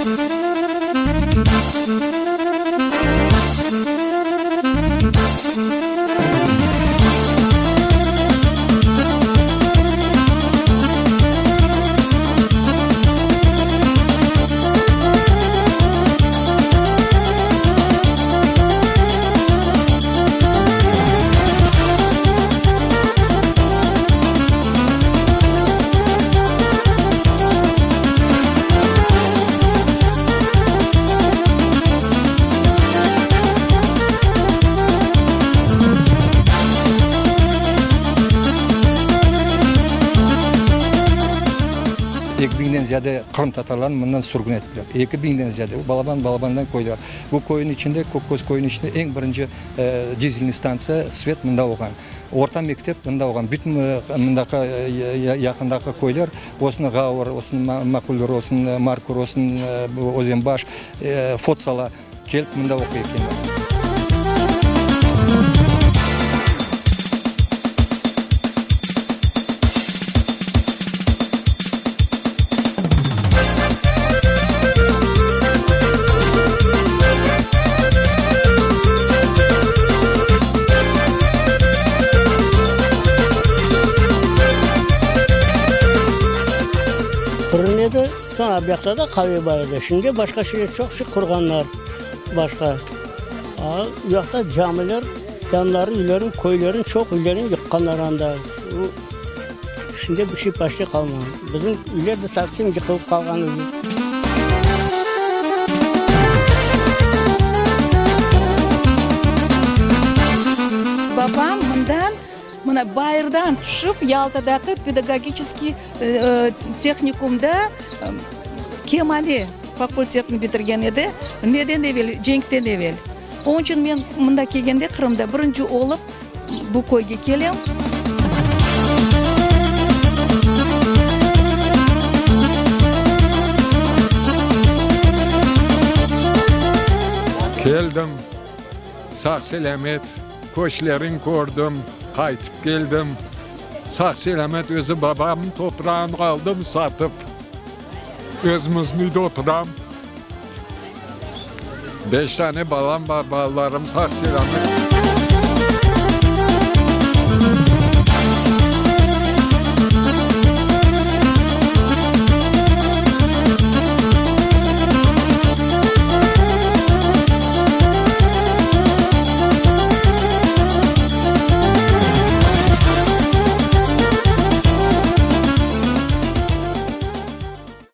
Eki biñden ziyade qırımtatarlarnı mından sürgün ettiler. Eki biñden ziyade. Balaban balabandan köyler. Bu köyniñ içinde, Kökköz köyüniñ içinde eñ birinci dizelniy stantsiya, svet mında olğan. Orta mektep mında olğan. Bütün mındaki yaqındaki köyler, olsun Ğaur, olsun Makulür, olsun Markur, olsun Özenbaş, Fotsala kelip mında oquy ekenler. Fırın edi, soñ bu yaqta da qave bar edi. Şimdi başqa şeyler çoq şey qurğanlar, başqa. A, u yaqta camiler, yanları üylerin, köylerin çoq üylerin yıqqanlar anda. Şimdi bir şey paçti qalmağan. Bizim üyler de sovsem yıqılıp qalğan üyler. Babam mından, mına, bayırdan tüşip, Yaltadaki pedagogiçeskiy tehnikumda kemane fakultetini bitirgen edi. Neden evel? Cenkten evel. Onıñ içün men mında kelgende, Qırımda birinci olıp, Bu köyge kelem. Keldim, sağ-selâmet, köçlerin kördim, qaytıp keldim. Sağ-selâmet özü babamnıñ toprağını aldım satıp. Özümizniñ üyde oturam. Beş tane balam bar, balalarım sağ-selâmet.